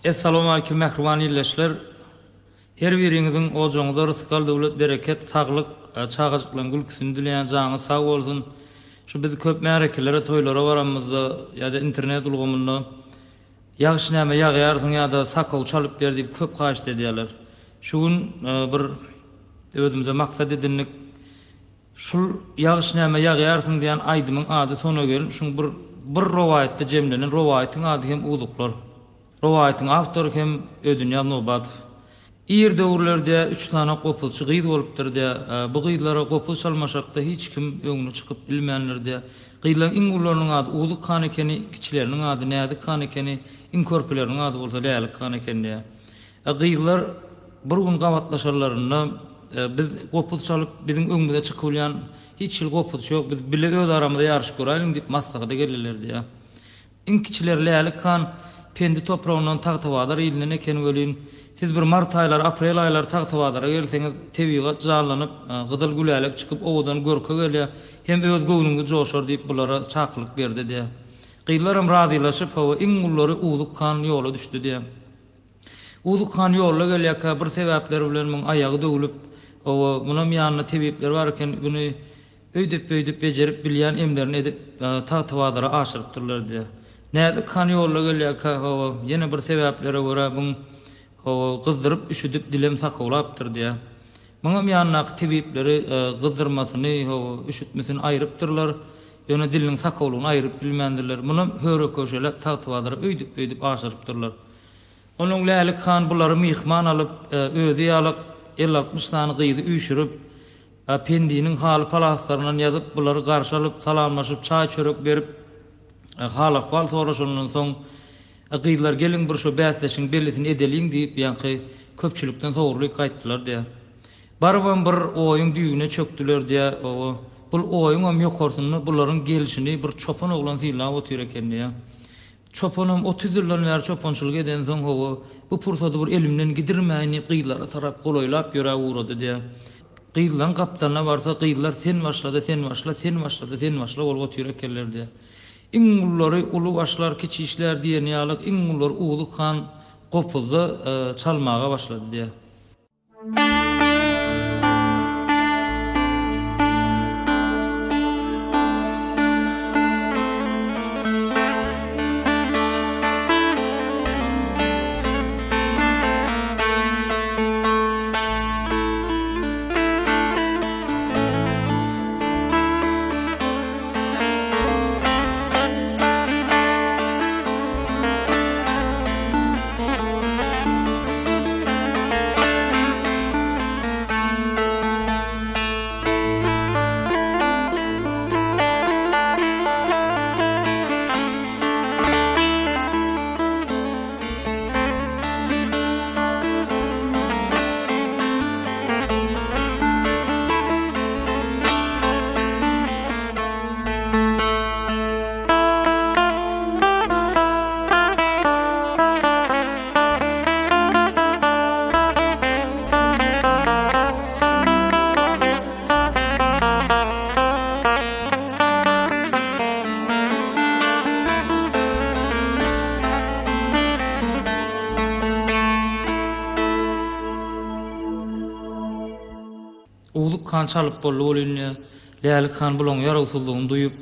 Essalawmalikim mähriban ildeşler! Her biriňiziň ojagyňyza rysgal döwlet bereket saglyk çagajyklaryň gülküsini dileýän janyňyz sag bolsun! Şu biz köp märekelere toýlara baranymyzda ýa-da internet ulgamynda Ýagyş näme ýagýarsyň ýa-da sakaw çalyp ber diýip köp haýyşt edýärler. Şu gün bir özümize maksat edindik. Şul Ýagyş näme ýagýarsyň diýen aýdymyň ady Sona gelin şuň bir bir rowaýatda jemlenen rowaýatyň ady hem Uzuklar. Rowaýatyň awtory hem Ödünýaz Nobatow. Ir döwürlerde üç sany gopuzçy gyz bolupdyr diýä. Bu gyzlara gopuz çalmaşakda hiç kim öňüne çykyp bilmändir diýä. Gyzlaryň iň ulularynyň ady Uzuk han ekeni, kiçileriniň ady Näzik han ekeni, iň körpeleriniň ady bolsa Lälik han ekeni diýä. Gyzlar bir gün gabatlaşanlarynda biz gopuz çalyp biziň öňümize çykybilýän hiç hili gopuzçy ýok, biz bile öz aramyzda ýaryşyp göräýliň diýip maslahata geldiler diýä. Iň kiçileri Lälik han Pendi topragyndan Tagtabazar ilinden eken welin, siz bir mart aýlary, aprel aýlary Tagtabazara gelseňiz, tebigat janlanyp, gyzyl gülälek çykyp, owadan görke gelýär, hem öz göwnüňiz joşar diýip, bulara çakylyk berdi diýýär. Gyzlaram razylaşyp, hawa, iň ululary Uzuk han ýola düşdi diýýär. Uzuk han ýolda gelýärkä bir sebäpler bilen muň aýagy döwlüp, hawa, munam ýanynda tebipler bar eken, buny Öýdüp-beýdip bejerip bilýän emlerini edip, Tagtabazara aşyrypdyrlar diýýär. Näzik han ýolda gelýärkä, hawa, ýene bir sebäplere görä buň, hawa, gyzdyryp, üşüdip, dilem sakawlapdyr diýýär. Muňam ýanyndaky tebipleri gyzdyrmasyny, hawa, üşütmesini aýrypdyrlar, ýöne diliniň sakawlygyny aýryp bilmändirler. Munam höre-köşeläp Tagtabazara öýdüp-beýdip aşyrypdyrlar. Onuň Lälik han bulary myhman alyp, özi ýalak elli-altmyş sany gyzy üýşürip, Pendiniň haly palaslaryndan ýazyp, bulary garşy alyp, salamlaşyp, çaý-çörek berip, hal-ahwal soraşandan soň, Gyzlar, geliň bir şo bäsleşigiň bellisini edeliň diýip, ýaňky köpçülikden sogrulyp gaýtdylar diýýär. Barybam bir oýuň düýbüne çökdüler diýýär. Oba, bul oýuňam ýokarsynda bularyň gelşini bir çopan oglan synlap otyr eken diýýär. Çopanam 30 ýyldan bäri çopançylyk edensoň, hawa, bu pursady bir elimden gidirmäýin diýip, gyzlara tarap golaýlap ýöräp ugrady diýýär. Gyzlaryň gapdalyna barsa, gyzlar sen başla-da, sen başla, sen başla-da, sen başla bolup otyr ekenler diýýär. Iň ululary uly başlar, kiçi işlär diýen ýaly, iň ululary Uzuk han gopuzda çalmaga başlady diýýär. Uzuk han çalyp boldy welin, Lälik han bulaň ýarawsyzlygyny duýup,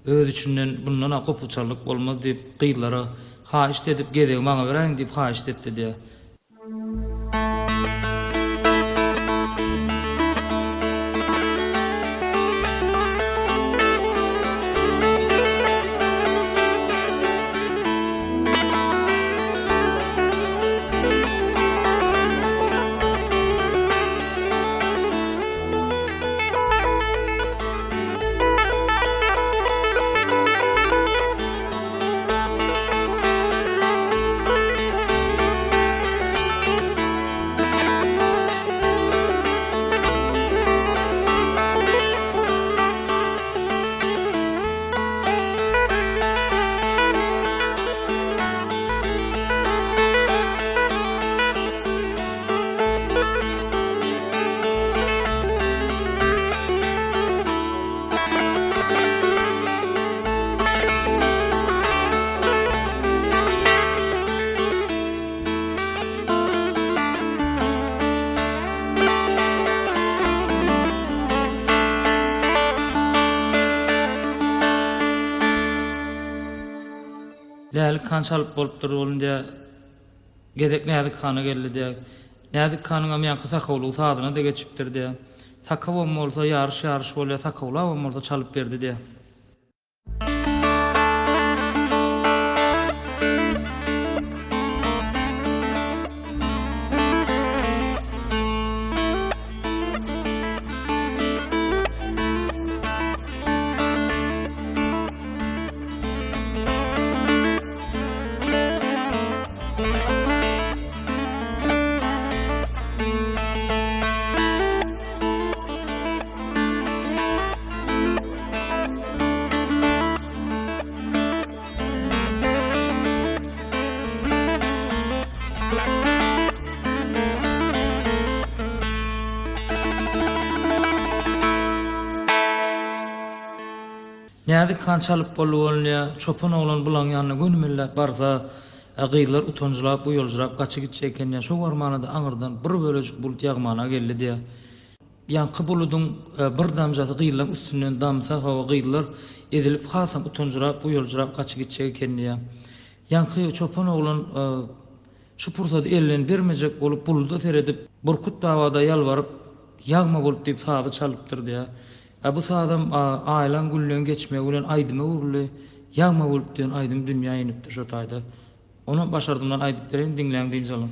Öz içinden bundan-a gopuzçalyk bolmaz diýip, gyzlara haýyşt edip, gezegi maňa beräýiň diýip haýyşt etdi diýýär. Mälik han çalyp bolupdyr bolun diýýär. Gezek Näzik hana geldi diýýär. Näzik hanyňam ýaňky sakawlygy sazyna-da geçipdir diýýär. Sakawam bolsa ýaryş-ýaryş bolýar, sakawlabam bolsa çalyp berdi diýýär. Näzik han çalyp boldy bolunýa, çopan oglan bulaň ýanyna gönümelläp barsa, gyzlar utanjylap, uýaljyrap gaça gitjek eken diýýä. Şo barmana-da aňyrdan bir bölejik bulut ýagmana geldi diýýä. Ýaňky buludyň bir damjasy gyzlaň üstünden damsa, hawa, gyzlar ezilip hasam utanjyrap, uýaljyrap gaça gitjek eken diýýä. Ýaňky çopan oglan şu pursady elden bermejek bolup buluda seredip, Burkut baba-da ýalbaryp, Ýagma bulut diýip sazy çalypdyr diýýä. Ä bu sazam aýlaň günleň geçmegi bilen aýdyma öwrüldi. Ýagma bulut diýen aýdym dünýä inipdir şo taýda. Onam başardymdan aýdyp bereýin diňläň dynç alyň.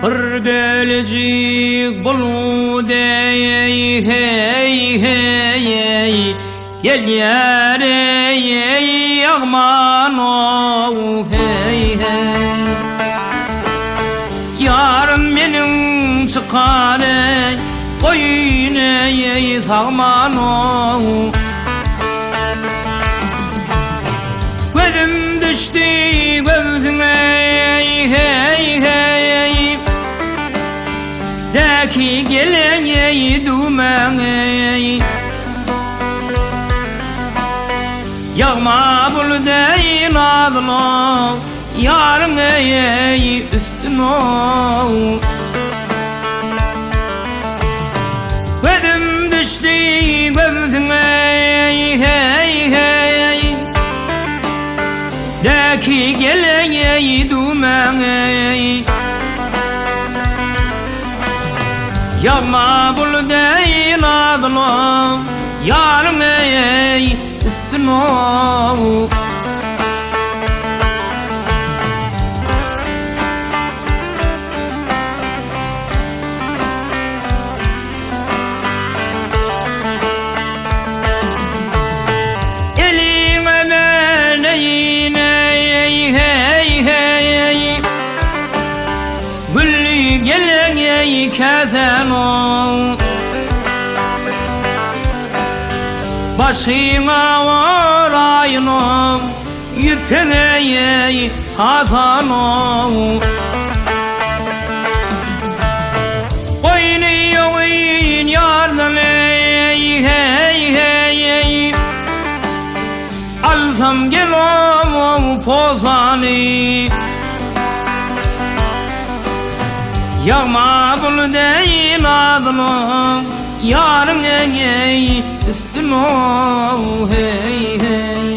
Bir bölejik bulut eý heý heý Gelýär eý eý ýagman ow heý heý Ýarym meniň çykar eý goýun eý eý sagman ow Gözüm düşdi göwsüňe eý heý heý Däki gelen eý düwmäň eý. Ýagma bulut eý nazly ýaryň eý üstün ow. Gözüm düşdi göwsüňe eý heý heý. Däki gelen eý düwmäň eý. Ýagma bulut eý nazlym ýaryň eý üstün ow. Eliňe meneýin eý heý heý. Gülli gelen eý käsänow. Başyňa oraýynow, ýüpek eý hasanow. Goýny ýogyn ýardan eý heý heý. Alsam gel-ow posany. Ýagma bulut eý nazlym, ýaryň eý üstün-ow heý heý.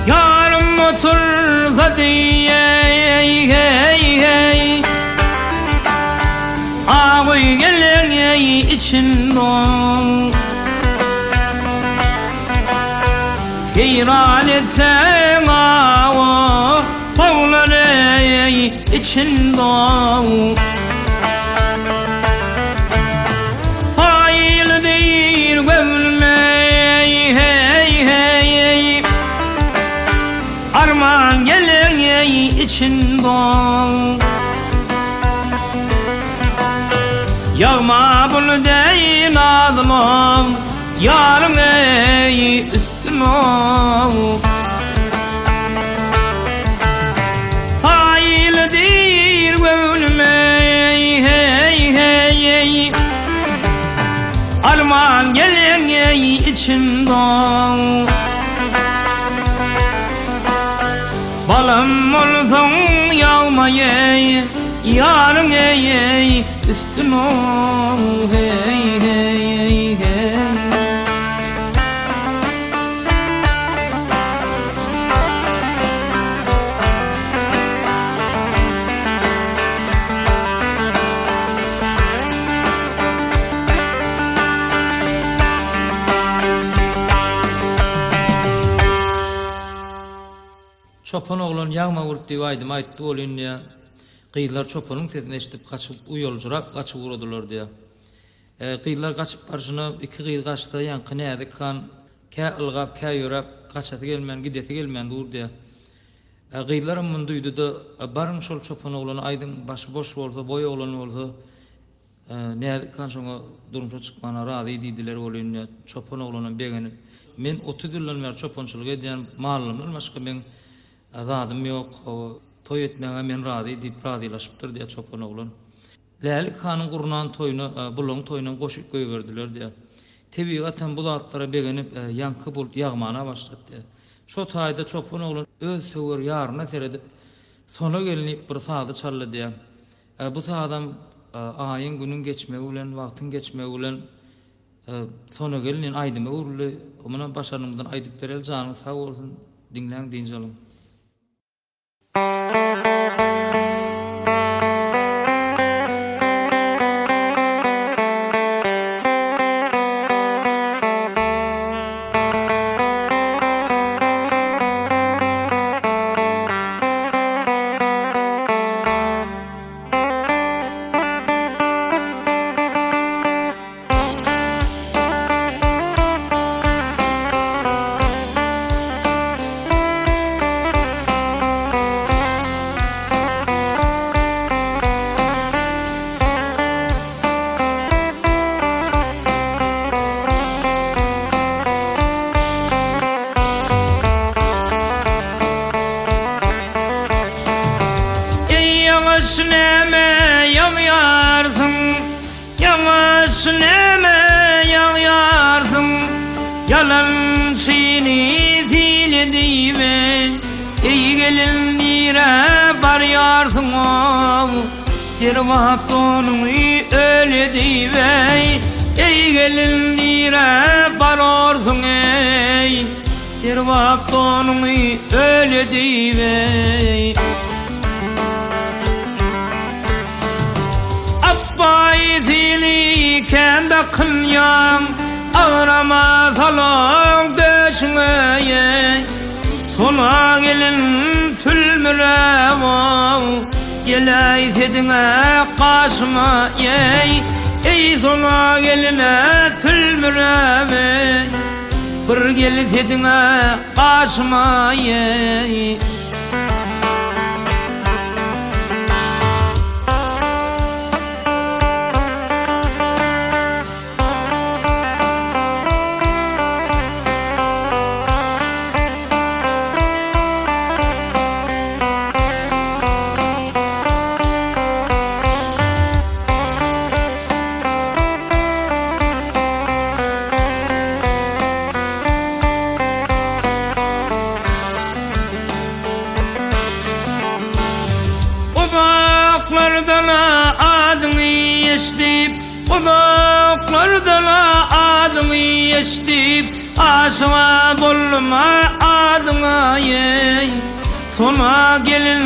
Ýarym otursa diýeý heý heý Agy geleň içinde Seýran etseň awa Towlar eý içinde Faýyl diýr göwnüme heý heý Arman gelen eý içinde. Ýagma bulut eý nazlym, ýaryň eý üstüne. Saýylydyr göwnüme eý heý heý eý. Arman gelen eý içinde. Balam bolsaň ýagma eý, ýaryň eý eý üstüne heý heý eý heý. Çopan oglan ýagma bolup diýip aýdym aýtdy welin diýýär, gyzlar çopanyň sesini eşidip gaçyp uýaljyrap gaçyp ugradylar diýýär. Gyzlar gaçyp barşyna iki gyz gaçsa ýaňky Näzik han kä ylgap kä ýöräp gaçasy gelmän gidesi gelmän dur diýýär. Gyzlaram muny duýdy-da, baryň şol çopan oglana aýdyň başy boş bolsa boý oglan bolsa Näzik han şoňa durmuşa çykmana razy diýdiler welin, çopan oglanam begenip, Men 30 ýyldan bäri çopançylyk edýän, mallarymdan başga meň zadym ýok, hawa, toý etmäge men razy diýip razylaşypdyr diýýär çopan oglan. Lälik hanyň gurnan toýuna bulaň toýunam goşup goýberdiler diýýär. Tebigatam bu zatlara begenip, ýaňky bulut ýagmana başlady diýýär. Şo taýda çopan oglan öz söwer ýaryna seredip, Sona gelnip bir sazy çaldy diýýär. Bu sazam aýyň, günüň geçmegi bilen, wagtyň geçmegi bilen Sona gelin diýen aýdyma öwrüldi. Munam başarnygymyzdan aýdyp bereli, janyňyz sag bolsun, diňläň, dynç alyň. Eý ýagyş näme ýagýarsyň Ýagyş näme ýagýarsyň Ýalançyny sil edibem Eý gelin nirä barýarsyň-ow Jerbap donuňy öl edibem Eý gelin nirä bararsyň-eý Jerbap donuňy öl edibem Apbaý seni kän dakynýaň, Agrama salaň döşüňe ýeý. Sona gelin sülmüräp-ow, Geläýsediň-ä gaşyma ýeý. Eý, sona gelin-ä sülmüräp-eý, Bir gelsediň-ä gaşyma ýeý. Uzaklardan-a adyňy eşdip, Uzaklardan-a adyňy eşdip, Aşyg-a boldum-a adyňa, eý. Sona gelin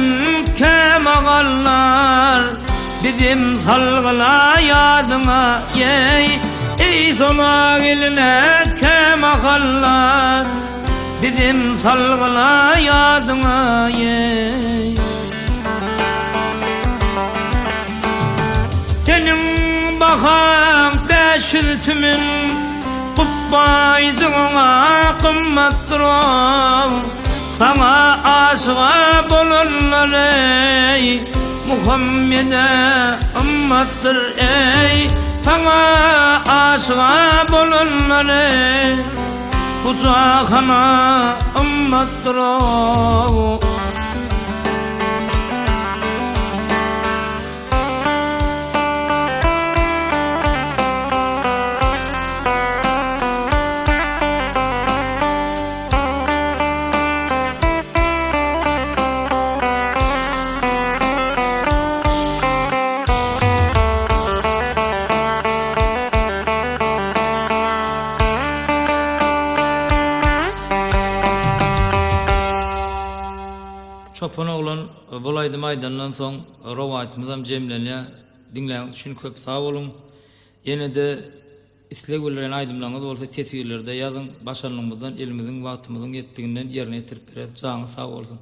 kämagallar, Bizem salgyla ýadyňa, eý. Eý, sona gelin-ä kämahallar, Bizem salgyla ýadyňa eý. Seniň bahaň 500 tümen, Gupbaýjygyňa gymmatdyr-ow. Saňa aşyga bolanlar eý, Muhammede ymmatdyr-ow. ymmatdyr eý Saňa aşyga bolanlary Bu jahana ymmatdyr ow. Çopan oglan bul aýdymy aýdandan soň rowaýatymyzam jemlenýär. Diňläniňiz üçin köp sag boluň. Ýene-de Isleg bildiren aýdymlaryňyz bolsa teswirlerde ýazyň, başarnygymyzdan elimiziň wagtymyzyň ýetdiginden ýerine ýetirip bereris. Janyňyz sag bolsun.